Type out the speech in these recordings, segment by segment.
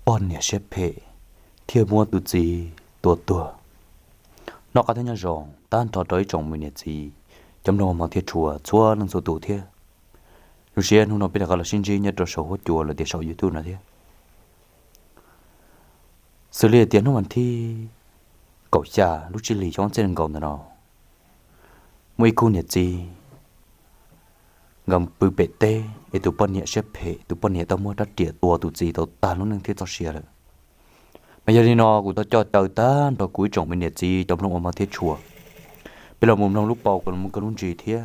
Poj niam siab phem thiaj muab tus txiv tua tuag. Noj qab thiab nyob zoo tag nrho rau ib tsoom me niam txiv cov mloog ua hmov thiab tshua txhua leej txhua tus thiab. Zoo siab hnub no peb rov qab los sib ntsib nyob rau saum huab cua los tias saum YouTube no thiab. Xws li tias hnub vas thib kaum xya lub tsib hlis xyoo ob txhiab nees nkaum ntawm no, muaj ib khub niam txiv nkawd pw pem teb es tus poj niam siab phem, tus poj niam tau muab rab riam tua tus txiv tau tag lub neej thiab txoj sia lawm. Mas yog li no kuv tau coj caw tag nrho kuv ib tsoom me niam txiv cov mloog ua hmov thiab tshua, peb los mus mloog lub paus kuv los mus kawg lub ntsis thiab,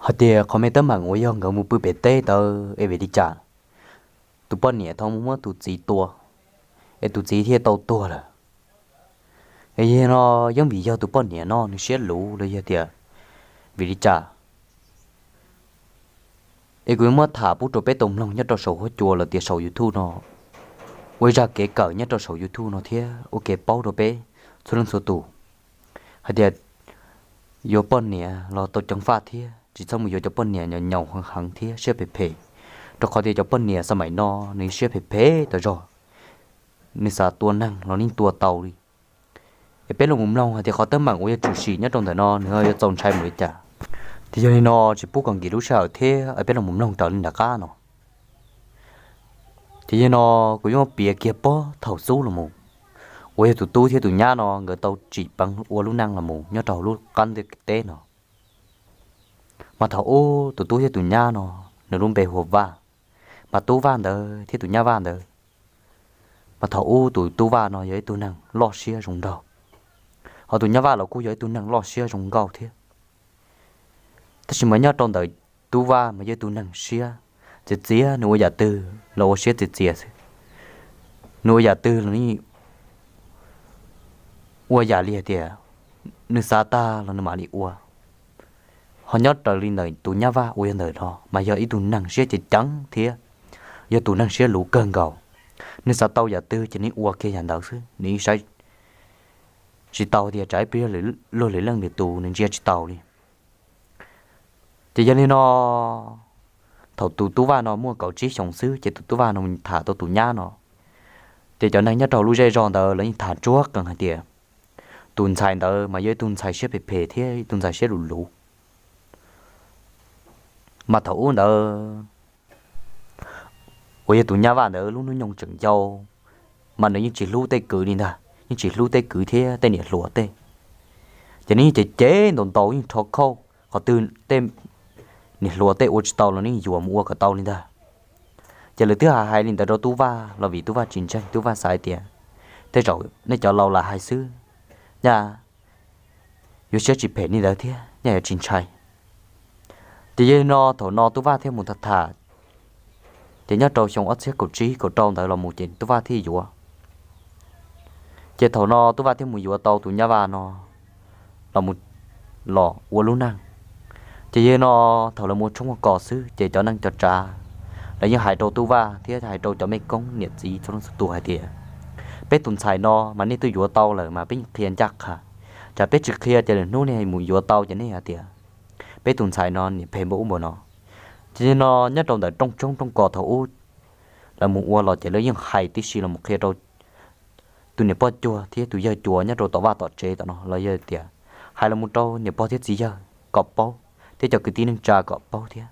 hais tias qhov me teeb meem uas yog nkawd mus pw pem teb ntawd es vim li cas tus poj niam tau muab tus txiv tua es tus txiv thiaj tau tuag lawm. Es yog no yeej vim yog tus poj niam no nws siab luv los yog tias vim li cas, es kuv yuav muab tham pub rau peb tau mloog nyob rau saum huab cua los tias saum YouTube no, ua ib zaj kev kawm nyob rau saum YouTube no thiab ua kev paub rau peb txhua leej txhua tus hais tias yuav poj niam los tau ceev faj thiab tsis txhob mus yuav cov poj niam nyaum nyaum heev heev thiab siab phem phem, rau qhov tias cov poj niam xab maim no nws siab phem phem tas zog, nws xav tua neeg los yeej tua tau li. Es peb los mus mloog hais tias qhov teeb meem uas yuav tshwm sim nyob rau ntawm no nws ho yuav txaus ntshai mus li cas. Ces yog li no tsis pub kom nkim lub sij hawm thiab peb los mus mloog raws li nram qab no. Ces yog no kuv yuav piav kiag puag thaum xub los mus uas yog tus tub thiab tus nyab no nkawd tau tsim peev ua lub neej los mus nyob rau hauv lub qab ntiaj teb no. Mas thaum ub tus tub thiab tus nyab no nws lub npe hu ua Vaj. Mas tub Vaj ntawd thiab tus nyab Vaj ntawd, mas thaum ub tus tub Vaj no yog ib tug neeg loj siab zoo nraug, ho tus nyab Vaj los kuj yog ib tug neeg loj siab zoo nkauj thiab. Tab sis mas nyob rau ntawm tub Vaj mas yog ib tug neeg siab txias txias, nws ua yam twg los ua siab txias txias xwb. Nws ua yam twg los nws ua yam li hais tias nws xav tag los nws mam li ua. Ho nyob raws li ntawm tus nyab Vaj uas yog ntawm no mas yog ib tug neeg siab ceev ceev thiab yog tus neeg siab luv kawg nkaus. Nws xav tau yam twg ces nws ua kiag yam ntawd xwb, nws saib tsis tau tias tsam ib pliag luag lwm leej lwm tus nws ntsia tsis taus li. Ces yog li no, thaum tus tub Vaj no muaj kaum tsib xyoos xwb ces tus tub Vaj no mus tham tau tus nyab no. Ces cov neeg nyob rau lub zej zog ntawd lawv yeej tham tsuag qees hais tias tus ntxhais ntawd mas yog ib tug ntxhais siab phem phem thiab ib tug ntxhais siab luv luv. Mas thaum ub ntawd uas yog tus nyab Vaj ntawd lub hnub nyoog tseem yau, mas nws yeej tsis hlub tej kwv li ntag, yeej tsis hlub tej kwv thiab tej niam hluas tej. Ces nws yeej cev cev ntaus ntaus yeej rho khauj, qhov twg tej niam hluas tej ua tsis tau los nws yeej yuav mus ua kom tau li ntag. Ces lawv twb hais hais li ntawd rau tub Vaj los vim tub Vaj tsis ntseeg, tub Vaj xav hais tias tej zaum nej cov laus lam hais xwb, nyaj yuav siab tsis phem li ntawd thiab nyaj yuav tsis ntshai. Ces yog li no thaum no tub Vaj thiaj mus tham tham, ces nyob rau xyoo ob txhiab kaum tsib kaum rau ntawd los mus ces tub Vaj thiaj yuav. Ces thaum no tub Vaj thiaj mus yuav tau tus nyab Vaj no los mus los ua lub neej. Ces yog li no thaum lawv mus ua tshoob ua kos xwb ces cov neej cov tsav lawv yeej hais rau tub Vaj thiab hais rau cov mej koob niam txiv txhua leej txhua tus hais tias peb tus ntxhais no mas nej twb yuav tau lawm mas peb qhia ncaj qha. Tsam peb tsis qhia ces lwm hnub nej mus yuav tau ces nej hais tias peb tus ntxhais no niam phem npaum ub npaum no. Ces yog li no nyob rau ntawm rooj tshoob rooj kos thaum ub lawv mus ua los ces lawv yeej hais tib si los mus qhia rau tus niam poj cuag thiab tus yawg cuas nyob rau tom vaj tom tsev tom no los yog tias hais los mus rau niam pog thiab txiv yawg kom paub thiab cov kwv tij neej tsa kom paub thiab,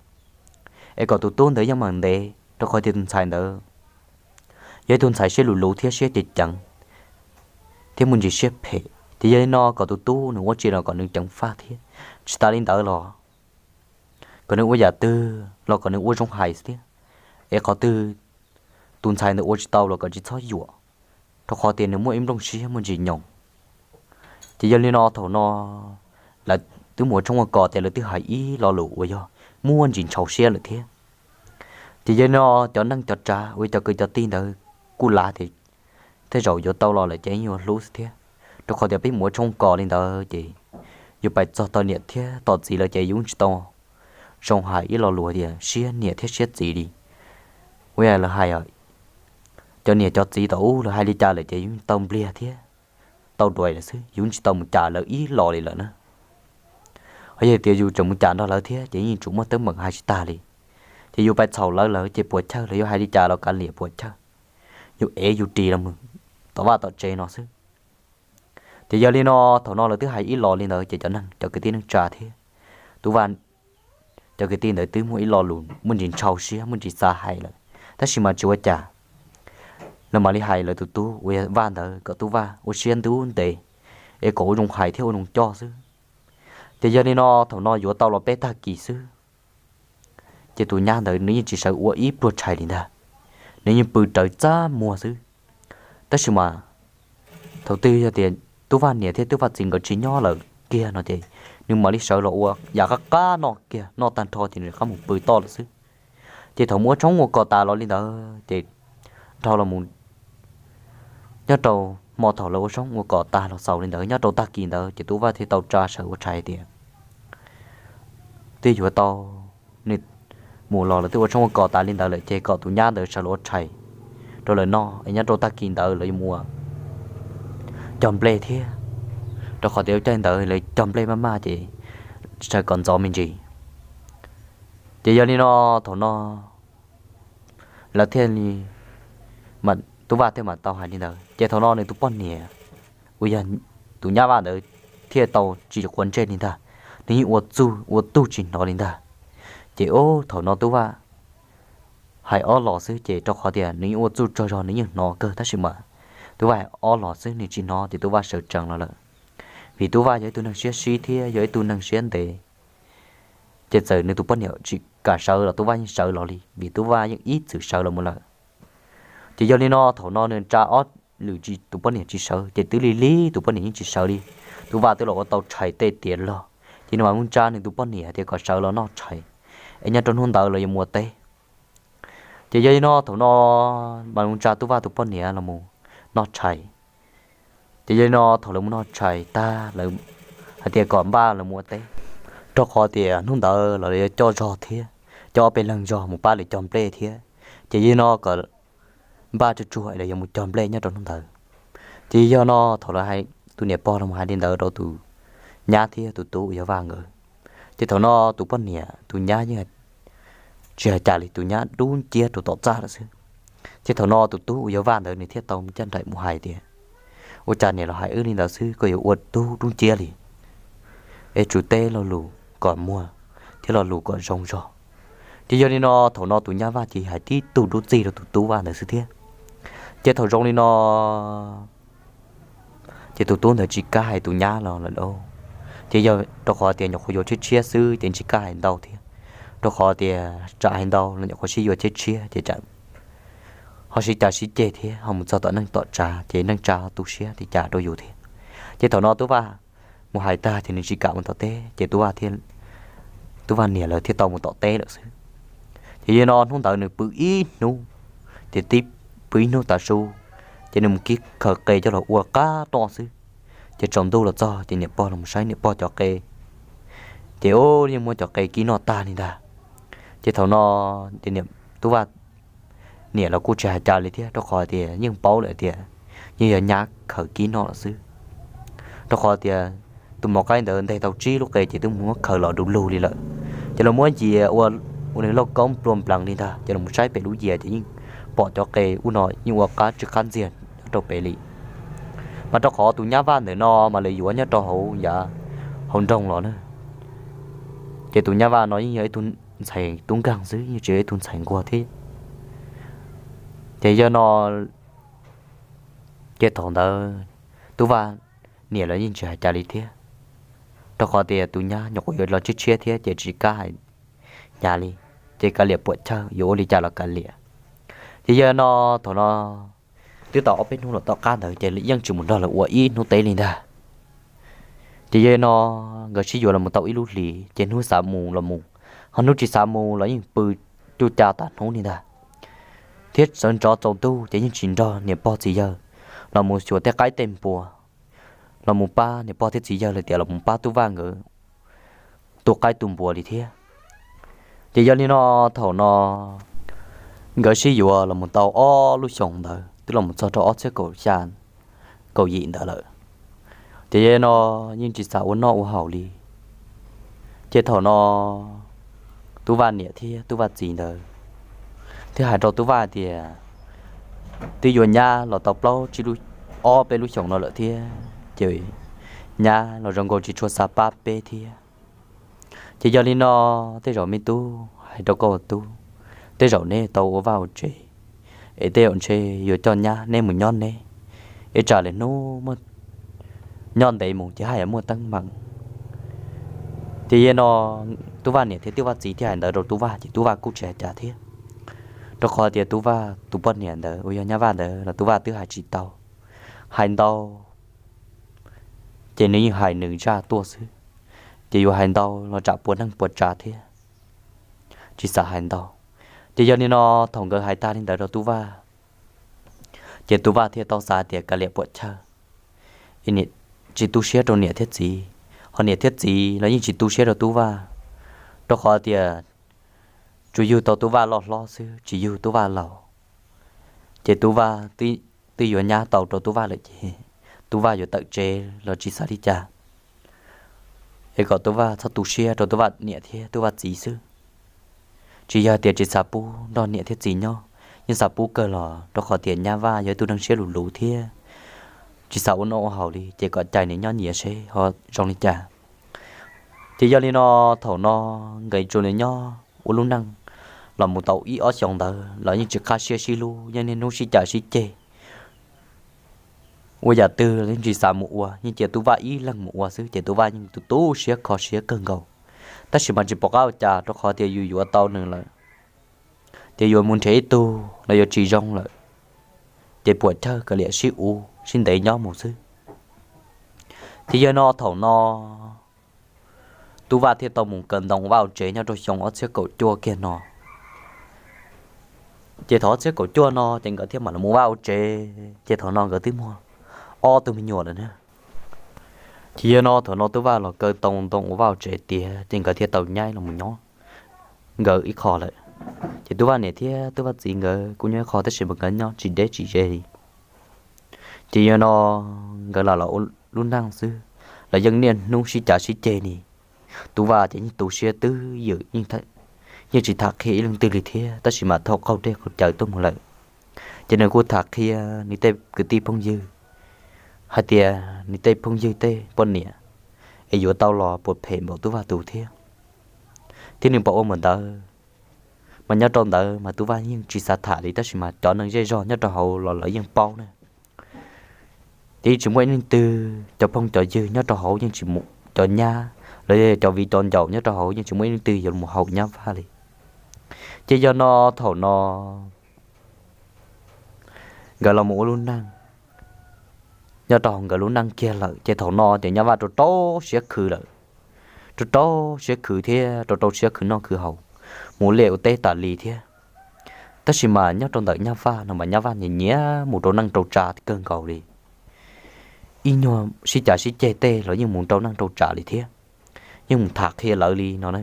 es kom tus tub ntawd yeej meem ntev rau qhov tias tus ntxhais ntawd yog ib tug ntxhais siab luv luv thiab siab ceev ceev thiab muaj ntsis siab phem. Ces yog li no kom tus tub nws ua tsi los kom nws ceev faj thiab, tsis tas li ntawd los kom nws ua yam twg los kom nws ua zoo hais xwb thiab, es qhov twg tus ntxhais ntawd ua tsis tau los kom tsis txhob yuam, rau qhov tias nws muaj ib nplooj siab muaj ntsis nyoos. Ces yog li no thaum no lawv twb mus ua tshoob ua kos ces lawv twb hais ib lo lus uas yog muaj ntsis ntshau siab lawm thiab. Ces yog li no cov neej cov tsav uas cov kwv cov tij ntawd kuj lav tias tej zaum yuav tau los lawm ces yuav hlub xwb thiab, rau qhov tias peb mus ua tshoob ua kos li ntawd ces yus pais txog tom niam thiab tom txiv lawm ces yus tsis tau zoo hais ib lo lus tias siab niam thiab siab txiv li. Ua yam lawv hais, cov niam cov txiv tom ub lawv hais li cas lawm ces yus tau npliag thiab tau duav lawm xwb, yus tsis tau mus cam lawv ib los li lawm na. Ho yog tias yus tseem mus cam nrog lawv thiab ces yeej tsum muaj teeb meem hais tsis tag li. Ces yus pais txhaum lawv lawm ces puas chawj, lawv yuav hais li cas los kav liam puas chawj. yus ev yus ris los tom vaj tom tsev no xwb. Ces yog li no, thaum no lawv twb hais ib los li ntawd ces cov neeg, cov kwv tij neej tsa thiab Tub Vaj cov kwv tij ntawd twb muaj ib lo lus muaj ntsis ntshau siab, muaj ntsis xav hais lawm, tab sis mas tsis ua cas. Lawv mam li hais lawv tus tub uas yog Vaj ntawd kom Tub Vaj ua siab ntev es kom ua zoo hais thiab ua zoo coj xwb. Ces yog li no, thaum no yuav tau los peb tag kis xwb, ces tus nyab ntawd nws yeej tsis sawv ua ib pluag tshais li ntag, nws yeej pw rawv txaj muag xwb. Tab sis mas thaum twg yog tias Tub Vaj niam thiab Tub Vaj txiv nkawd tsis nyob lawm kiag no ces nws mam li sawv los ua yam qab qab noj kiag, noj tag nrho ces nws rov qab mus pw toj lawm xwb. Ces thaum mus ua tshoob ua kos tas los li ntawd ces dhau los mus nyob rau hmo thaum lawv ua tshoob ua kos tas los xaus li ntawd, nyob rau tag kis ntawd ces Tub Vaj thiaj tau tsa sawv ua tshais tias twb yuav tau, nws mus los lawv twb ua tshoob ua kos tas li ntawd lawm ces kom tus nyab ntawd sawv los ua tshais rau lawv noj es nyob rau tag kis ntawd lawv yuav mus ua cog nplej thiab, rau qhov tias lub caij ntawd lawv cog nplej maj maj ces sawv kom ntxov me ntsis. Ces yog li no, thaum no lawv thiaj li, Tub Vaj thiaj mam tau hais li ntawd. Ces thaum no nws tus poj niam uas yog tus nyab Vaj ntawd thiaj tau tsis quav ntsej li ntag, nws yeej ua txuj ua tug tsis hnov li ntag. Ces ub, thaum no Tub Vaj hais ob los xwb ces rau qhov tias nws yeej ua txuj tsaug zog nws yeej hnov kawg, tab sis mas Tub Vaj hais ob los xwb nws tsis hnov ces Tub Vaj sawv tsees los lawm. Vim Tub Vaj yog ib tug neeg siab sib thiab yog ib tug neeg siab ntev, ces txawm nws tus poj niam tsis kam sawv los Tub Vaj yeej sawv los li, vim Tub Vaj yeej ib txwm sawv los mus lawm. Ces yog li no, thaum no nws tsa ob lwm tus poj niam tsis sawv ces twb lig lig tus poj niam yeej tsis sawv li. Tub Vaj twb los ua tau tshais tej tiav log, ces nws mam mus tsa nws tus poj niam tias kom sawv los noj tshais, es nyob rau hnub ntawd los yuav mus ua teb. Ces yog li no, thaum no mam mus tsa Tub Vaj tus poj niam los mus noj tshais. Ces yog li no, thaum lawv mus noj tshais tag lawv hais tias kom npaj los mus ua teb, rau qhov tias hnub ntawd los lawv yuav coj zog thiab, coj ob peb leeg zog mus pab lawv cog nplej thiab. Ces yog li no kom npaj tsuag tsuag es lawv yuav mus cog nplej nyob rau hnub ntawd. Ces yog no, thaum lawv hais, tus niam pog los hais li ntawd rau tus nyab thiab tus tub uas yog Vaj nkawd, ces thaum no tus poj niam tus nyab yeej tsis hais cas li, tus nyab dub nciab rau tom txaj lawm xwb. Ces thaum no tus tub uas yog Vaj ntawd nws thiaj tau caj nraim mus hais tias, ua cas niam los hais wb li ntawd xwb, koj yuav ua tub dub nciab li, es tsum teb lo lus kom muag thiab lo lus kom zoo zog. Ces yog li no, thaum no tus nyab Vaj ces hais tib tug dub txig rau tus tub Vaj ntawd xwb thiab. Ces thaum zoo li no, ces tus tub ntawd tsis kam hais tus nyab los lawm lauj. Ces yog rau qhov tias nyuam qhuav yuav tshiab tshiab xwb ces tsis kam hais ntau thiab, rau qhov tias tsam hais ntau los nyuam qhuav sib yuav tshiab tshiab ces ho sib cav sib ceg thiab ho mus txog tom neej tom tsav ces neej tsa tu siab li cas rau yus thiab. Ces thaum no tub Vaj mus hais tag ces nws tsis kam mus tom teb ces tub Vaj niam lawv thiaj tau mus tom teb lawm xwb. Ces yog no hnub ntawd nws pw ib hnub, ces tib pw ib hnub tav su, ces nws mus kib khaws qe coj los ua qab noj xwb. Ces tsaus ntuj los txog ces niam pog los saib niam pog cov qe, ces ub, yeej muab cov qe kib noj tag li ntag. Ces thaum no tub Vaj niam los kuj tsis hais cas li thiab, rau qhov tias yeej paub lawm tias yeej yog nyab khaws kib noj lawm xwb. Rau qhov tias tus mov qaib ntawd nteg tau tsib lub qe ces twb muab khaws los du lug li lawm. Ces los muab yias ua, ua nws lauj kaub nplua nplees li ntag, ces los saib pem lub yias ces yeej pom cov qe ub no yeej ua qab tsis qab ntxiag nyob rau pem li. Mas rau qhov tus nyab Vaj ntawm no mas lawv yuav nyob rau hauv yav hauv nroog los na. Ces tus nyab Vaj no yeej yog ib tug ntxhais tub nkeeg xwb, yeej tsis yog ib tug ntxhais nquag thiab. Ces yog no, ces thaum ntawd tub Vaj niam los yeej tsis hais cas li thiab, rau qhov tias tus nyab nyuam qhuav yuav los tshiab tshiab thiab ces tsis kam hais hnyav li, ces kav liam puam chawj yuav ua li cas los kav liam. Ces yog no, thaum no twb tau ob peb hnub los tom qab ntawd ces yeej tsis mus nrog lawv ua ib hnub teb li ntag. Ces yog no, nkawd sib yuav los mus tau ib lub hlis ces hnub xav mus los mus, ho hnub tsis xav mus los yeej pw cuj ca tas hnub li ntag. Thiab sawv ntxov tsaus ntuj ces yeej tsis nrog niam pog txiv yawg los mus xyuas tej qaib tej npua, los mus pab niam pog thiab txiv yawg lawv tias los mus pab tub Vaj nkawd tu qaib tu npua li thiab. Ces yog li no, thaum no nkawd sib yuav los mus tau ob lub xyoos ntawd twb los mus txog rau ob txhiab kaum xya kaum yim ntawd lawm. Ces yog li no, yeej tsis xav ua noj ua haus li. Ces thaum no tub Vaj niam thiab tub Vaj txiv ntawd thiaj hais rau tub Vaj tias, twb yuav nyab los tau plaub tsib lub, ob peb lub xyoos no lawm thiab ces nyab los zoo nkaus tsis tshua xav pab peb thiab. Ces yog li no, tej zaum me tub hais rau koj ua tub, tej zaum neb tau ua vaj ua tsev, es tej zaum ntshe yuav coj nyab neb mus nyob neb, es tsam lwm hnub muaj nyob ntev mus ces haj yam muaj teeb meem. Ces yog no, tub Vaj niam thiab tub Vaj txiv thiaj hais ntawd rau tub Vaj ces tub Vaj kuj tsis hais cas thiab, rau qhov tias tub Vaj tus poj niam ntawd uas yog nyab Vaj ntawd los tub Vaj twb hais tsis tau, hais ntau ces nws yeej hais nws zaj tuaj xwb, ces yuav hais ntau los tsam puas neej puas tsav thiab, tsis xav hais ntau. Ces yog li no, thaum nkawd hais tag li ntawd rau tub Vaj, ces tub Vaj thiaj tau xav tias kav liam puam chawj, tsis tu siab rau niam thiab txiv, ho niam thiab txiv los yeej tsis tu siab rau tub Vaj, rau qhov tias tsuas yug tau tub Vaj loj hlob xwb tsis yug tub Vaj laus. Ces tub Vaj twb yuav nyab tau rau tub Vaj lawm ces tub Vaj yuav tawm tsev los tsis xav li cas, es kom tub Vaj txhob tu siab rau tub Vaj niam thiab tub Vaj txiv xwb. Tsis yog tias tsis xav pub nrog niam thiab txiv nyob, yeej xav pub kawg los rau qhov tias nyab Vaj yog ib tug neeg siab luv luv thiab tsis xav ua noj ua haus li, ces kom cais nws nyob nyias seb ho zoo li cas. Ces yog li no, thaum no nkawd tsuas nyob ua lub neej los mus tau ib ob xyoos ntawd los yeej tsis qab siab sib hlub, yeej niaj hnub sib cav sib ceg. Ua yam twg los yeej tsis xav mus ua, yeej cia tub Vaj ib leeg mus ua xwb, ces tub Vaj yeej tu tu siab kho siab kawg nkaus. Tab sis mas tsis pom qab ua cas rau qhov tias yus yuav tau nws lawm, ces yuav mus nrhiav ib tug los yuav tsis zoo lawm, ces puam chawj kav liam sib u sib ntev nyob mus xwb. Ces yog no thaum no tub Vaj thiaj tau mus kaw ntoo ua vaj ua tsev nyob rau xyoo ob txhiab kaum cuaj kiag no. Ces thaum ob txhiab kaum cuaj no ces nkawd thiaj mam los ua vaj ua tsev, ces thaum no nkawd twb muaj ob tug me nyuam lawm na. Ces yog no thaum no tub Vaj los kaw tau ntoo ua vaj ua tsev tiav ces nkawd thiaj tau nyaib los mus nyob nkawd ib qho lawm. Ces tub Vaj niam thiab tub Vaj txiv nkawd kuj nyob ib qho tab sis mas nkawd nyob tsis deb tsis ze li. Ces yog no nkawd los los ua lub neej xwb, los yeej niaj hnub sib cav sib ceg ni. Tub Vaj ces yeej tu siab twb ywm, yeej tsis tham qhia ib leej twg li thiab, tab sis mas thaum qaug dej qaug cawv tuaj mus lawm, ces nws kuj tham qhia nws tej kwv tij phooj ywg hais tias nws tej phooj ywg tej poj niam es yuav tau los puas phem npaum tub Vaj tus thiab. Thiab nws pom ua mus ntawd, mas nyob rau ntawd mas tub Vaj yeej tsis xav tham li, tab sis mas cov neeg zej zog nyob rau hauv los lawv yeej paub na. Ces yeej tsis muaj ib leej twg, cov phooj cov ywg nyob rau hauv yeej tsis, cov nyab los yog cov viv cov ncaus nyob rau hauv yeej tsis muaj ib leej twg yuav mus haum nyab Vaj li. Ces yog no thaum no nkawd los mus ua lub neej nyob rau hauv nkawd lub neej kiag lawm, ces thaum no ces nyab Vaj rau rau siab khwv lawm, rau rau siab khwv thiab rau rau siab khwv noj khwv haus, mus ua liaj ua teb tas li thiab. Tab sis mas nyob rau ntawm nyab Vaj no mas nyab Vaj nyiam nyiam mus rau neej rau tsa kawg nkaus li. Ib nyuag sib cav sib ceg tej los yeej mus rau neej rau tsa li thiab, yeej mus tham qhia lawv li no na.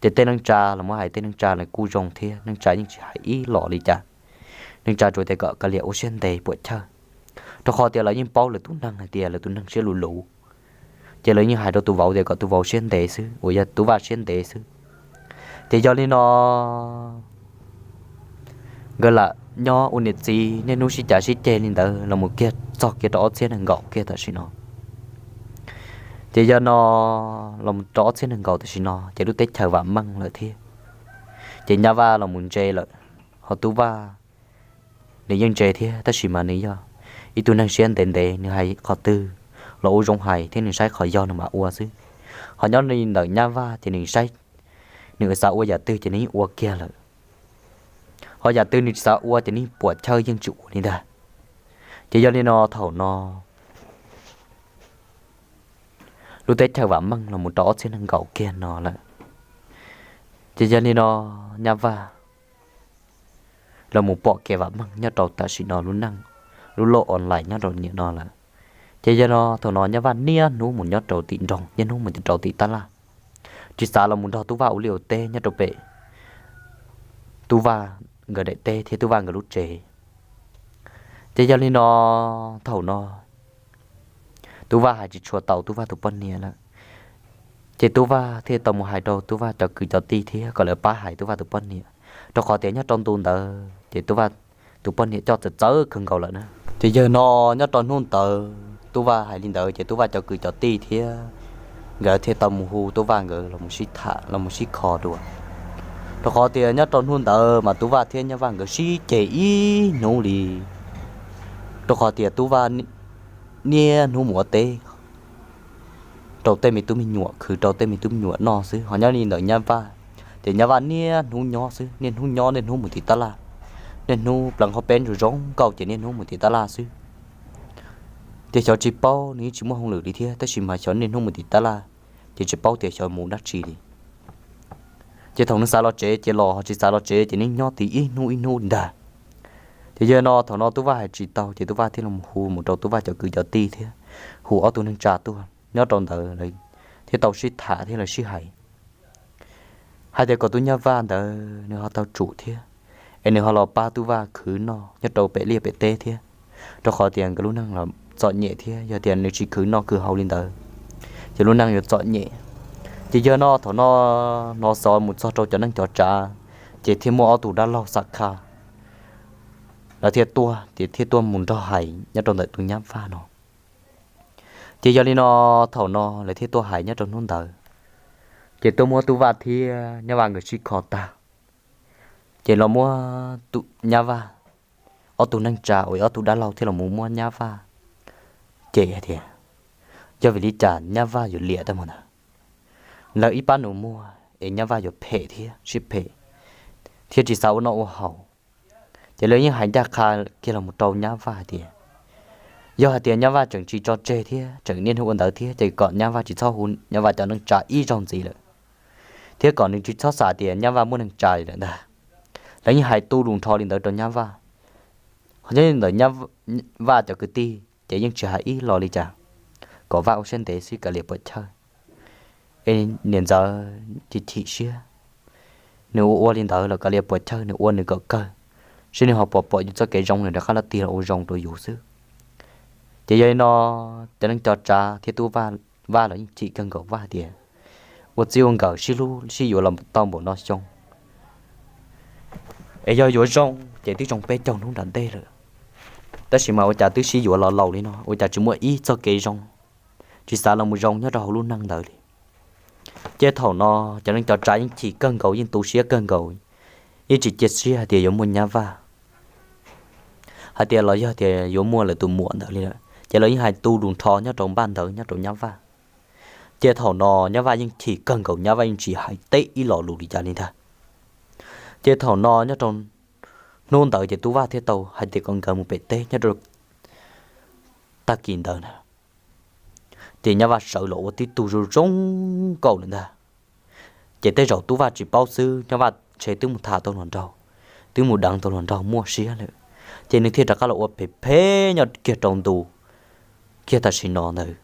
Ces tej neej tsa los muab hais tej neej tsa los kuj zoo thiab, neej tsa yeej tsis hais ib los li cas. Neej tsa tsuas tias kom kav liam ua siab ntev puam chawj, rau qhov tias lawv yeej paub lawv tus neeg hais tias lawv tus neeg siab luv luv, ces lawv yeej hais rau tus vauv tias kom tus vauv siab ntev xwb, uas yog tub Vaj siab ntev xwb. Ces yog li no nkawd lam nyob ua niam txiv niaj hnub sib cav sib ceg li ntawd los mus kiag txog kiag rau ob txhiab nees nkaum kiag tam sim no. Ces yog no los rau ob txhiab nees nkaum tam sim no ces lub teb chaws vam meej lawm thiab, ces nyab Vaj los mus ntse lawm, ho tub Vaj nws yeej ntse thiab, tab sis mas nws yog ib tug neeg siab ntev ntev, nws hais qhov twg los ua zoo hais thiab nws saib qhov yog nws mam ua xwb. Ho nyob li ntawm nyab Vaj ces nws saib, nws xav ua yam twg ces nws yeej ua kiag lawm, ho yam twg nws tsis xav ua ces nws puam chawj yeej tsis ua li ntag. Ces yog li no thaum no lub teb chaws vam meej los mus rau ob txhiab nees nkaum kiag no lawm. Ces yog li no nyab Vaj los mus pom kev vam meej nyob rau tam sim no lub neej, lub loj online nyob rau nim no lawm. Ces yog no thaum no nyab Vaj niaj hnub mus nyob rau tim nroog, niaj hnub mus rau tim tab laj, tsis xav los mus nrog tub Vaj ua liaj ua teb nyob rau pem tub Vaj nkawd daim teb thiab tub Vaj nkawd lub tsev. Ces yog li no thaum no tub Vaj hais tsis tshua tau tub Vaj tus poj niam lawm, ces tub Vaj thiaj tau mus hais rau tub Vaj cov kwv cov tij thiab kom lawv pab hais tub Vaj tus poj niam, rau qhov tias nyob rau ntu ntawd ces tub Vaj tus poj niam coj txawv txawv kawg nkaus lawm na. Ces yog no, nyob rau hnub ntawd Tub Vaj hais li ntawd ces Tub Vaj cov kwv cov tij thiab nkawd thiaj tau mus hu Tub Vaj nkawd los sib tham los sib kho dua, rau qhov tias nyob rau hnub ntawd mas Tub Vaj thiab Nyab Vaj nkawd sib ceg ib hnub li, rau qhov tias Tub Vaj niaj hnub mus ua teb rau tej me tub me nyuam, khwv rau tej me tub me nyuam noj xwb. Ho nyob li ntawm Nyab Vaj, ces Nyab Vaj niaj hnub nyob xwb, niaj hnub nyob niaj hnub mus tim tab laj, niaj hnub pleev hauv peb ntsug zoo nkauj ces niaj hnub mus tim tab laj xwb. Ces xyov tsis paub, nws yeej tsis muaj hauj lwm li thiab, tab sis mas xyov niaj hnub mus tim tab laj, ces tsis paub tias xyov mus dab tsi li. Ces thaum nws xav los tsev ces los, tsis xav los tsev ces nws nyob tim ib hnub ib hnub ntag. Ces yog no thaum no Tub Vaj hais tsis tau ces Tub Vaj thiaj los hu mus rau Tub Vaj cov kwv cov tij thiab hu ob tug neej tsa tuaj nyob rau ntawd lawv thiaj tau sib tham thiab lawv sib hais hais tias kom tus Nyab Vaj ntawd nws ho tau tsum thiab, es nws ho los pab Tub Vaj khwv noj nyob rau pem liaj pem teb thiab, rau qhov tias nkawd lub neej los txom nyem thiab, yog tias nws tsis khwv noj khwv haus li ntawd ces lub neej yuav txom nyem. Ces yog no thaum no hnov xov mus txog rau cov neej cov tsav, ces thiaj muaj ob tug dab laug xa kha lawv thiaj tuaj, ces thiaj tuaj mus nrog hais nyob rau ntawm tus Nyab Vaj no. Ces yog li no thaum no lawv thiaj tuaj hais nyob rau hnub ntawd, ces tuaj muab Tub Vaj thiab Nyab Vaj nkawd sib kho tag, ces los muab tus Nyab Vaj, ob tug neej tsa uas ob tug dab laug thiaj los mus muab Nyab Vaj cem hais tias yog vim li cas Nyab Vaj yuav liam tag mus ntawd, lawv ib pab nus muag es Nyab Vaj yuav phem thiab sib phem thiab tsis xav ua noj ua haus. Ces lawv yeej hais ncaj qha kiag los mus rau Nyab Vaj hais tias yog hais tias Nyab Vaj tseem tsis tso tseg thiab tseem niaj hnub ua ntawd thiab ces kom Nyab Vaj tsis txhob hu Nyab Vaj cov neej tsa ib zaug ntxiv lawm, thiab kom nws tsis txhob xav tias Nyab Vaj muaj neej tsa lawm ntag. Lawv yeej hais tu lus nrho li ntawd rau Nyab Vaj. Ho nyob ntawm Nyab Vaj cov kwv tij ces yeej tsis hais ib lo li cas, kom Vaj ua siab ntev xwb kav liam puas chawj. Es niam ntxawm ces chim siab, nws ua ua li ntawd los kav liam puas chawj, nws ua nws kom kawg, seb nws ho puas pom yus txoj kev zoo nws rov qab los tig los ua zoo rau yus xwb. Ces yog li no cov neej cov tsav thiab Tub Vaj los yeej chim kawg nkaus Vaj tias ua txij ua nkawm sib hlub sib yuav los tau npaum no xyoo, es yog yuav zoo ces twb zoo peb caug hnub nram ntej lawm, tab sis mas ua cas twb sib yuav los laus li no ua cas tsis muaj ib txoj kev zoo, tsis xav los mus zoo nyob rau hauv lub neej ntawd li. Ces thaum no cov neej cov tsav yeej chim kawg nkaus, yeej tu siab kawg nkaus, yeej tsis cia siab hais tias yuav muaj Nyab Vaj, hais tias los yog tias yuav muaj lawv tus muam ntawd li lawm. Ces lawv yeej hais tu lus nrho nyob rau npaj ntawd nyob rau Nyab Vaj. Ces thaum no Nyab Vaj yeej chim kawg nkaus, Nyab Vaj yeej tsis hais teb ib lo lus li cas li ntag. Ces thaum no nyob rau hnub ntawd ces Tub Vaj thiaj tau hais tias kom nkawd mus pem teb nyob rau tag kis ntawd na. Ces Nyab Vaj sawv los ua tib tug zoo zoo nkauj lawm ntag. Ces tej zaum Tub Vaj tsis paub xwb, Nyab Vaj ntshe twb mus tham tau hluas nraug, twb mus deev tau hluas nraug muaj siab lawm, ces nws thiaj rov qab los ua phem phem nyob kiag rau ntu kiag tam sim no ntawd.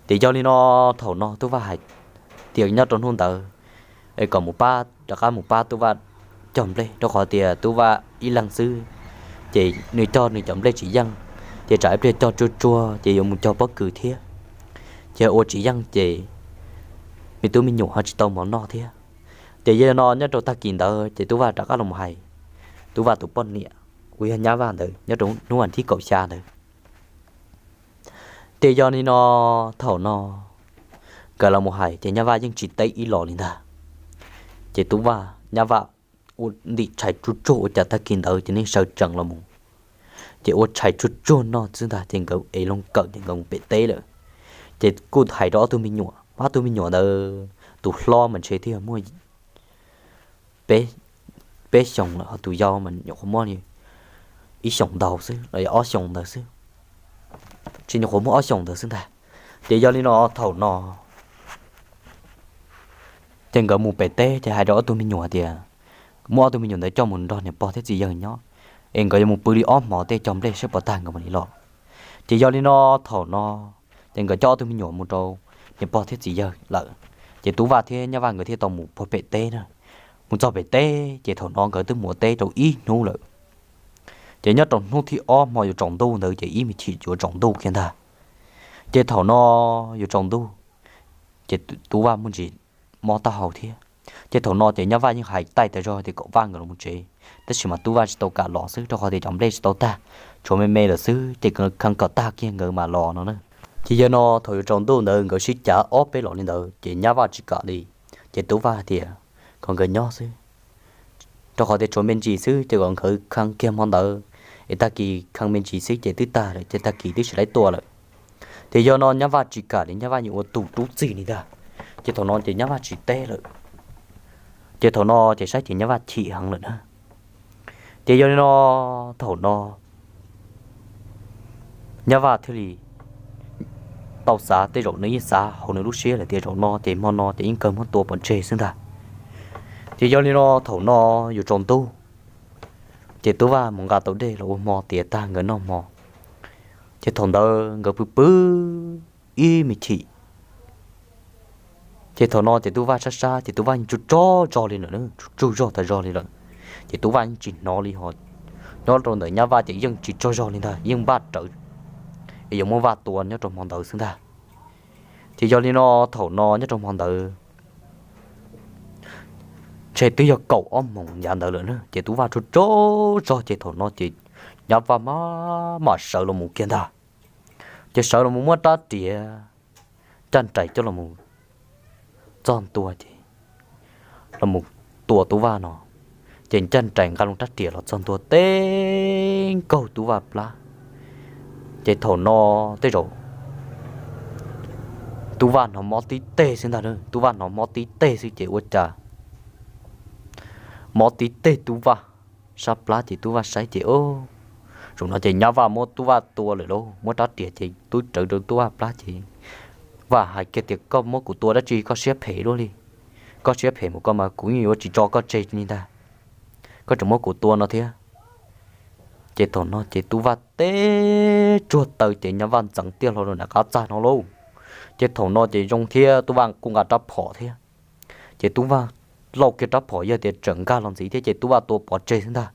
Ces yog li no thaum no Tub Vaj hais tias nyob rau hnub ntawd es kom mus pab, rov qab mus pab Tub Vaj cog nplej, rau qhov tias Tub Vaj ib leeg xwb, ces nws cog nws cov nplej tsis yeej, ces tsam ib pliag cog tsuag tsuag ces yuav mus cog pob kws thiab, ces ua tsis yeej ces me tub me nyuam ho tsis tau mov noj thiab. Ces yog no nyob rau tag kis ntawd ces Tub Vaj rov qab los hais Tub Vaj tus poj niam uas yog Nyab Vaj ntawd nyob rau hnub vas thib kaum xya ntawd. Ces yog li no thaum no nkawd los mus hais ces Nyab Vaj yeej tsis teb ib los li ntag. Ces Tub Vaj, Nyab Vaj ua ntim tshais tsuag tsuag ua cas tag kis ntawd ces neeg sawv tsees los mus, ces ua tshais tsuag tsuag noj xwb ntag ces nkawd ev loo kawm ces nkawd mus pem teb lawm. Ces kuj hais rau ob tug me nyuam, ob tug me nyuam ntawd tus hlob mas ntshe twb yog muaj peb xyoos lawm, ho tus yau mas nyuam qhuav muaj ib xyoos ntau xwb los yog ob xyoos ntawd xwb, tsis nyuam qhuav muaj ob xyoos ntawd xwb ntag. Ces yog li no thaum no ces nkawd mus pem teb ces hais rau ob tug me nyuam tias muab ob tug me nyuam ntawd coj mus nrog niam pog thiab txiv yawg nyob, es nkawd yuav mus pw li ob hmos tej cog nplej saib puas tag nkawd mam li los. Ces yog li no thaum no ces nkawd coj ob tug me nyuam mus rau niam pog thiab txiv yawg lawm. Ces Tub Vaj thiab Nyab Vaj nkawd thiaj tau mus puag pem teb na. Mus txog pem teb ces thaum no nkawd twb mus ua teb rau ib hnub lawm. Ces nyob rau hnub thib ob hmo yuav tsaus ntuj ntawd ces ib me chim yuav tsaus ntuj kiag ntag. Ces thaum no yuav tsaus ntuj ces Tub Vaj muaj ntsis mob taub hau thiab. Ces thaum no ces Nyab Vaj yeej hais taij tas zog tias kom Vaj nkawd los mus tsev, Tab sis mas Tub Vaj tsis tau kam los xwb, rau qhov tias cov nplej tsis tau tag, tshuav me me lawm xwb, ces khee kom tag kiag nkawd mam los no na. Ces yog no thaum yuav tsaus ntuj ntawd nkawd sib cav ob peb los li ntawd ces Nyab Vaj tsis kam li. Ces Tub Vaj tias kom nkawd nyob xwb, rau qhov tias tshuav me ntsis xwb, ces kom nkawd khee kiag hmo ntawd es tag kis khee me ntsis xwb ces twb tag lawm, ces tag kis twb tsis laib tua lawm. Ces yog no Nyab Vaj tsis kam li, Nyab Vaj yeej ua tus rub txig li ntag. Ces thaum no ces Nyab Vaj tsis teb lawm. Ces thaum no ces saib ces Nyab Vaj chim heev lawm na. Ces yog li no thaum no Nyab Vaj thiaj li tau xav, tej zaum nws yeej xav hauv nws lub siab lawm tias zaum no ces hmo no ces yeej kawg muab tua pov tseg xwb ntag. Ces yog li no thaum no yuav tsaus ntuj, ces Tub Vaj mus nqa tau dej los ua hmo tiav tag nkawd noj hmo. Ces thaum ntawd nkawd pw pw ib me chim, ces thaum no ces Tub Vaj sab sab ces Tub Vaj yeej tsaug tsaug zog li lawm, tsaug zog tas zog li lawm. Ces Tub Vaj yeej tsis hnov li hos, nyob rau ntawm Nyab Vaj ces yeej tsis tsaug zog li ntag, yeej npaj rawv es yuav muab Vaj tua nyob rau hmo ntawd xwb ntag. Ces yog li no thaum no nyob rau hmo ntawd ntshe twb yog kaum ob moos yav ntawd lawm na, ces Tub Vaj tsaug tsaug zog ces thaum no ces Nyab Vaj mam mam sawv los mus kiag ntag. Ces sawv los mus muab rab riam ncaj nraim coj los txog ntua ces los mus tua Tub Vaj no. Ces ncaj nraim nqa loo rab riam los txog ntua teb nkaug Tub Vaj plab. Ces thaum no tej zaum Tub Vaj hnov mob tib teg xwb ntag, Tub Vaj hnov mob tib teg xwb ces ua cas mob tib teg Tub Vaj sab plab ces Tub Vaj saib ces, o, zaum no ces Nyab Vaj muab Tub Vaj tua lawm lauj, muab rab riam ces tub rawv rau Tub Vaj plab ces Vaj hais kiag tias koj muab kuv tua dab tsi koj siab phem luaj li, koj siab phem mus koj mas kuv yeej yuav tsis tso koj tseg li ntag, koj tseem muab kuv tua no thiab. Ces thaum no ces Tub Vaj teb tsuag taw ces Nyab Vaj ntxeev tiaj hlo rau nram qab txag no lauj. Ces thaum no ces zoo thiab Tub Vaj kuj nqa rab phom thiab. Ces Tub Vaj lauj kiag rab phom yog tias tseem nkag los ntxiv thiab ces Tub Vaj tua pov tseg xwb ntag.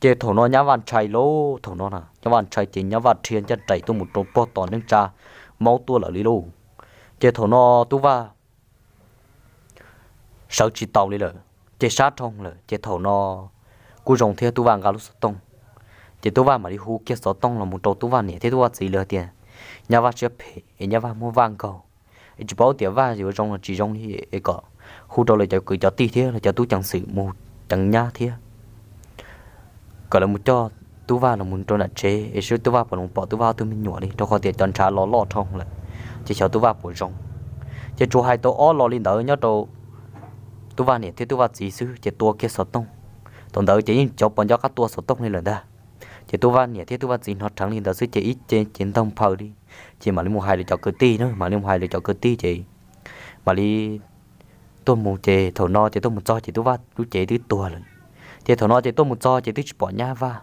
Ces thaum no Nyab Vaj ntshai lauj, thaum no na Nyab Vaj ntshai ces Nyab Vaj rhia ncaj nraim tuaj mus rau pog tom neej tsa, maub tuaj lawm li lauj. Ces thaum no Tub Vaj sawv tsis taus li lawm ces sab dhau lawm ces thaum no kuj zoo thiab Tub Vaj nqa lub xov tooj. Ces Tub Vaj mam li hu kiag xov tooj los mus rau Tub Vaj niam thiab Tub Vaj txiv lawv tias Nyab Vaj siab phem es Nyab Vaj muab Vaj nkaug, es tsis paub tias Vaj yuav zoo los tsis zoo li es kom hu rau lawv cov kwv cov tij thiab lawv cov tub ceev xwm mus ceev Nyab thiab kom lawv mus coj Tub Vaj los mus rau nram tsev es seb Tub Vaj puas los pom Tub Vaj ob tug me nyuam li, rau qhov tias cov ntshav los loj dhau lawm ces xyov Tub Vaj puas zoo. Ces tsuas hais tau ob lo li ntawd nyob rau Tub Vaj niam thiab Tub Vaj txiv xwb ces tua kiag xov tooj. Thaum ntawd ces yeej cov pos nco qab tua xov tooj li lawm ntag. Ces Tub Vaj niam thiab Tub Vaj txiv hnov dheev li ntawd xwb ces ib ce ces ntaug nphaws li, ces mam li mus hais lawv cov kwv tij na, mam li mus hais lawv cov kwv tij ces mam li tuaj mus. Ces thaum no ces tuaj mus txog ces Tub Vaj lub cev twb tuag lawm. Ces thaum no ces tuaj mus txog ces twb tsis pom Nyab Vaj.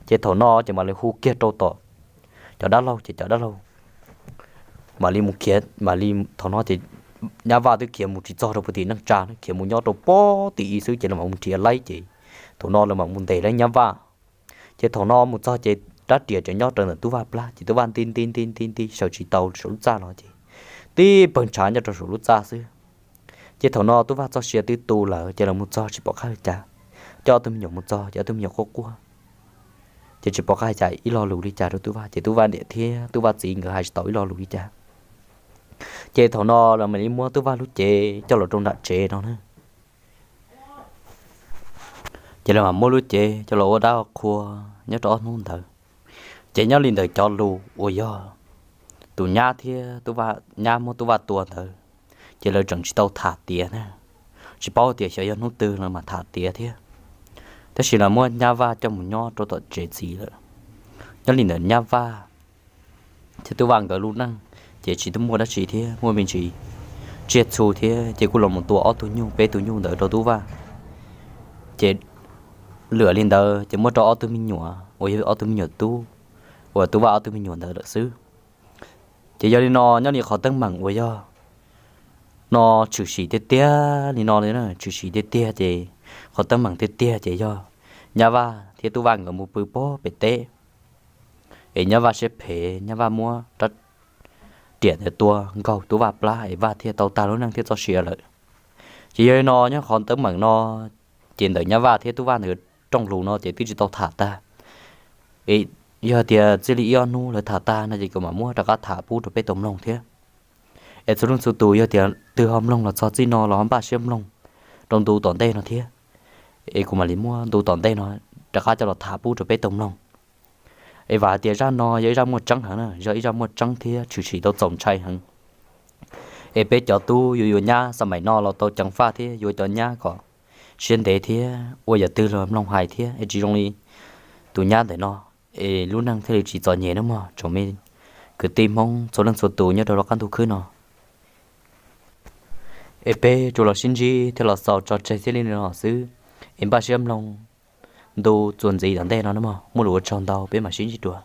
Ces thaum no ces mam li hu kiag rau tom cov dab laug ces cov dab laug mam li mus khiav, mam li thaum no ces Nyab Vaj twb khiav mus tsis txog rau puag tim neej tsa, khiav mus nyob rau puag tim ub xwb ces lawv mam mus nrhiav laib ces thaum no lawv mam mus ntes laib Nyab Vaj. Ces thaum no mus txog ces rab riam tseem nyob rau ntawm Tub Vaj plab ces Tub Vaj nti nti nti nti nti sawv tsis tau saum lub txaj los ces tib pawg ntshav nyob rau saum lub txaj xwb. Ces thaum no Tub Vaj txoj sia twb tu lawm ces lawv mus txog tsis pom qab li cas, coj ob tug me nyuam mus txog ces ob tug me nyuam quaj quaj, ces tsis pom qab li cas ib lo lus li cas rau Tub Vaj ces Tub Vaj niam thiab Tub Vaj txiv nkawd hais tsis tau ib lo lus li cas. Ces thaum no lawv mam li muab Tub Vaj lub cev coj los rau nram tsev no na. Ces lawv mam muab lub cev coj los ua dab qhua nyob rau ob hnub ntawd. Ces nyob li ntawm cov lus uas yog tus nyab thiab Tub Vaj, nyab muab Tub Vaj tua ntawd, ces lawv tseem tsis tau tham tiav na, tsis paub tias xyov yog hnub twg lawv mam tham tiav thiab. Tab sis lawv muab nyab Vaj coj mus nyob rau tom tsev txiv lawm. Nyob li ntawm nyab Vaj thiab Tub Vaj nkawd lub neej ces tsis tau muaj dab tsi thiab, muaj me ntsis tsiaj txhu thiab ces kuj los mus tua ob tug nyuj peb tug nyuj ntawd rau Tub Vaj. Ces lwm li ntawd ces muab rau ob tug me nyuam uas yog ob tug me nyuam tub uas Tub Vaj ob tug me nyuam ntawd lawm xwb. Ces yog li no nyob li qhov teeb meem uas yog no tshwm sim tiag tiag li no li na, tshwm sim tiag tiag ces qhov teeb meem tiag tiag ces yog nyab Vaj thiab Tub Vaj nkawd mus pw pob pem teb es nyab Vaj siab phem, nyab Vaj muab rab riam ntawd tua nkaug Tub Vaj plab es Vaj thiaj tau tag lub neej thiab txoj sia lawm. Ces yog li no nyob qhov teeb meem no ces ntawm nyab Vaj thiab Tub Vaj ntawd rooj lus no ces twb tsis tau tham tag. Yog tias txij li ib ob hnub lawv tham tag no ces kuv mam muab rov qab tham pub rau peb tau mloog thiab. Es txhua leej txhua tus yog tias twg ho mloog los txog txij no los ho npaj siab mloog rau ntu tom ntej no thiab, es kuv mam li muab ntu tom ntej no rov qab coj los tham pub rau peb tau mloog. Es vam hais tias zaj no yog ib zaj muaj tseeb heev na, yog ib zaj muaj tseeb thiab tshwm sim tau txaus ntshai heev. Es peb cov tub yuav yuav nyab xas mais no los tau ceev faj thiab yuav cov nyab kom siab ntev thiab ua yam twg los mloog hais thiab es tsis zoo li tus nyab ntawm no, es lub neej thiaj li tsis txom nyem nawb mog tsoom me kwv tij Hmoob txhua leej txhua tus nyob rau lub qab ntuj khwb no. Es peb tsuas los sib ntsib thiab los xaus tso tseg txij li no xwb, es npaj siab mloog ntu txuas ntxiv tom ntej no nawb mog. Muaj lus ua tsaug ntau, peb mam sib ntsib dua.